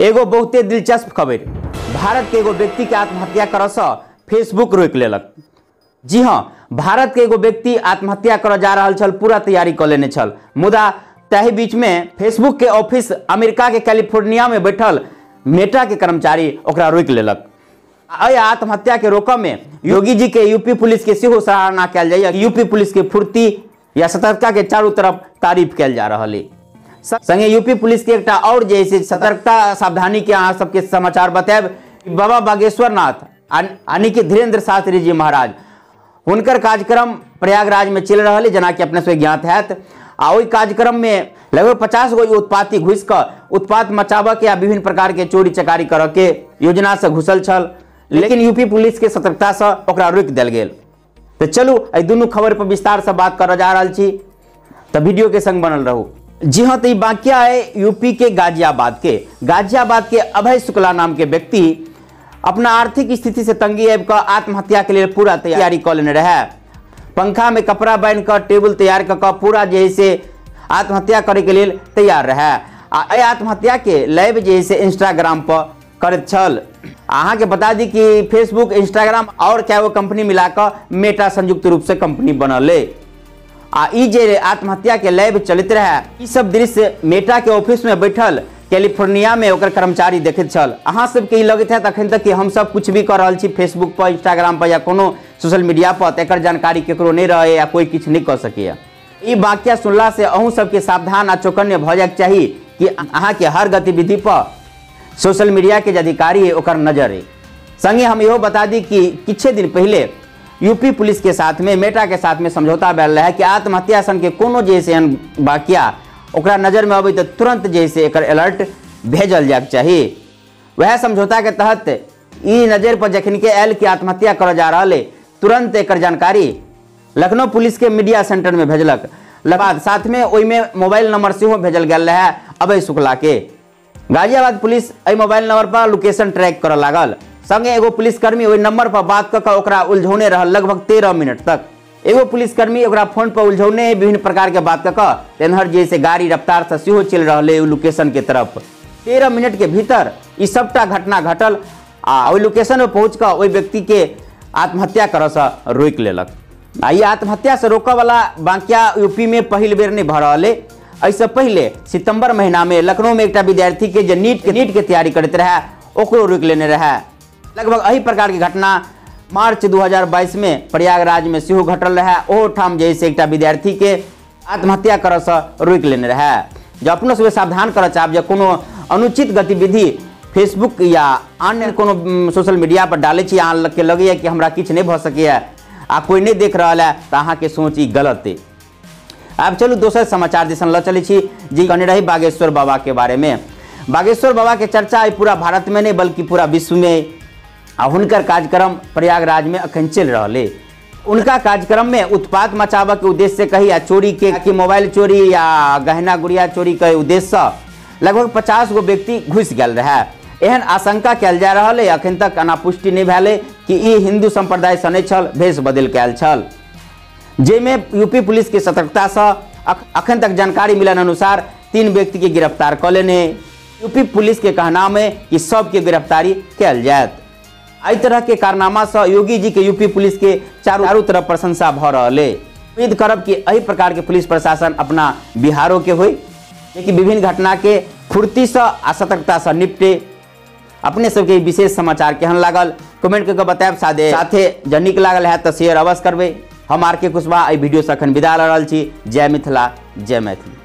एगो बहुते दिलचस्प खबर, भारत के एगो व्यक्ति के आत्महत्या करऽ सँ फेसबुक रोकि लेलक। जी हाँ, भारत के एगो व्यक्ति आत्महत्या करऽ जा रहल छल, पूरा तैयारी कऽ लेने छल, मुदा ताहि बीच में फेसबुक के ऑफिस अमेरिका के कैलिफोर्निया में बैठल मेटा के कर्मचारी ओकरा रोकि लेलक। एहि आत्महत्या के रोकऽ में योगी जी के यूपी पुलिस के सेहो सराहना कयल जाइए। यूपी पुलिस के फुर्ती या सतर्कता के चारू तरफ तारीफ कयल जा रहल है। संगे यूपी पुलिस के एकटा और जे से सतर्कता सावधानी के अहाँ सबके समाचार बतायब। बाबा बागेश्वर नाथ यानी कि धीरेन्द्र शास्त्री जी महाराज, हुनकर कार्यक्रम प्रयागराज में चलि रहल है, जेनाकि अपने सबके ज्ञात हैत। आ ओहि कार्यक्रम में लगभग 50 गो उत्पाती घुसि कऽ उत्पात मचाबऽ के आ विभिन्न प्रकार के चोरी चकारी करऽ के योजना से घुसल छल, लेकिन यूपी पुलिस के सतर्कता से ओकरा रोकि देल गेल। तो चलू एहि दुनू खबर पर विस्तार से बात करऽ जा रहल छी, तऽ वीडियो के संग बनल रहू। जी हाँ, तो ई वाकया है यूपी के गाजियाबाद के। गाजियाबाद के अभय शुक्ला नाम के व्यक्ति अपना आर्थिक स्थिति से तंगी आबि कऽ आत्महत्या के लिए पूरा तैयारी कऽ लेने रहे। पंखा में कपड़ा बान्हि कऽ टेबुल तैयार कऽ कऽ पूरा जे से आत्महत्या करे के लेल तैयार रहे। आ एहि आत्महत्या के लाइव जे से इंस्टाग्राम पर करैत छल। अहाँके बता दी कि फेसबुक, इंस्टाग्राम और कएगो कंपनी मिलाकऽ मेटा संयुक्त रूप से कंपनी बनल है। आ ई जे आत्महत्या के लाइव चलैत रहे, ई सब दृश्य मेटा के ऑफिस में बैठल कैलिफोर्निया में ओकर कर्मचारी देखैत छल। अहाँ सबके ई लगैत हैत अखन तक कि हम सब कुछ भी कऽ रहल छी फेसबुक पर, इंस्टाग्राम पर या कोनो सोशल मीडिया पर, तऽ एकर जानकारी केकरो नहि रहै या कोई किछु नहि कऽ सकैए। ई वाक्य सुनला से अहूँ सबके सावधान आ चौकन्य भऽ जायके चाही कि अहाँके हर गतिविधि पर सोशल मीडिया के जे अधिकारी है ओकर नजर है। संगे हम इहो बता दी कि किछे दिन पहले यूपी पुलिस के साथ में मेटा के साथ में समझौता भेल रहे कि आत्महत्या सन के कोनो जे से एहन वाकया ओकरा नजर में अबै तऽ तुरंत जे से एकर अलर्ट भेजल जायके चाही। वएह समझौता के तहत ई नजर पर जखन के आयल कि आत्महत्या करऽ जा रहल है, तुरंत एकर जानकारी लखनऊ पुलिस के मीडिया सेंटर में भेजलक। बाद साथ में ओहिमे मोबाइल नंबर सेहो भेजल गेल रहे अभय शुक्ला के। गाजियाबाद पुलिस एहि मोबाइल नंबर पर लोकेशन ट्रैक करऽ लागल। संगे एगो पुलिसकर्मी ओहि नंबर पर बात कऽ कऽ ओकरा उलझौने रहल लगभग 13 मिनट तक। एगो पुलिसकर्मी ओकरा फोन पर उलझौने विभिन्न प्रकार के बात कऽ कऽ एन्हर जे से गाड़ी रफ्तार से सेहो चलि रहल है ओहि लोकेशन के तरफ। 13 मिनट के भीतर ई सबटा घटना घटल आ ओहि लोकेशन पर पहुँच कऽ ओहि व्यक्ति के आत्महत्या करऽ सँ रोकि लेलक। आ ई आत्महत्या से रोकऽ वाला वाकया यूपी में पहिल बेर नहि भऽ रहल है। एहिसँ पहिले सितंबर महीना में लखनऊ में एकटा विद्यार्थी के जे नीट के तैयारी करैत रहे ओकरो रोकि लेने रहे। लगभग एही प्रकार के घटना मार्च 2022 में प्रयागराज में सेहो घटल रहे। ओहो ठाम जे से एकटा विद्यार्थी के आत्महत्या करऽ सँ रोकि लेने रहे। जब अपनो सबके सावधान करऽ चाहब जे कोनो अनुचित गतिविधि फेसबुक या अन्य कोनो सोशल मीडिया पर डालै छी, अहाँ के लगैए कि हमरा किछु नहि भऽ सकैए आ कोई नहि देख रहल है, तऽ अहाँके सोच ई गलत है। आब चलू दोसर समाचार दिसन लऽ चलै छी जे कहने रही बागेश्वर बाबा के बारे में। बागेश्वर बाबा के चर्चा आइ पूरा भारत में नहीं बल्कि पूरा विश्व में, आ हुनकर कार्यक्रम प्रयागराज में अखन चलि रहल है। उनका कार्यक्रम में उत्पात मचाबऽ के उद्देश्य से कही या चोरी के मोबाइल चोरी या गहना गुड़िया चोरी के उद्देश्य से लगभग 50 गो व्यक्ति घुसि गेल रहे। एहन आशंका कयल जा रहल है, अखन तक अनापुष्टि नहीं भेल है कि ई हिंदू संप्रदाय से नहीं छल, भेष बदलि के आयल छल। जाहिमे यूपी पुलिस के सतर्कता से अखन तक जानकारी मिलन अनुसार 3 व्यक्ति के गिरफ्तार कऽ लेने। यूपी पुलिस के कहना में कि सबके गिरफ्तारी कयल जायत। एहि तरह के कारनामा से योगी जी के यूपी पुलिस के चारू तरफ प्रशंसा भऽ रहल है। उम्मीद करब कि एहि प्रकार के पुलिस प्रशासन अपना बिहारो के होई, जेकि विभिन्न घटना के फुर्ती से आ सतर्कता से निपटे। अपने सबके विशेष समाचार केहन लागल कमेंट करके बतायब। साथे जँ नीक लागल है तऽ शेयर अवश्य करबै। हम आर के कुशवाहा एहि वीडियो से अखन विदा लऽ रहल छी। जय मिथिला, जय मैथिली।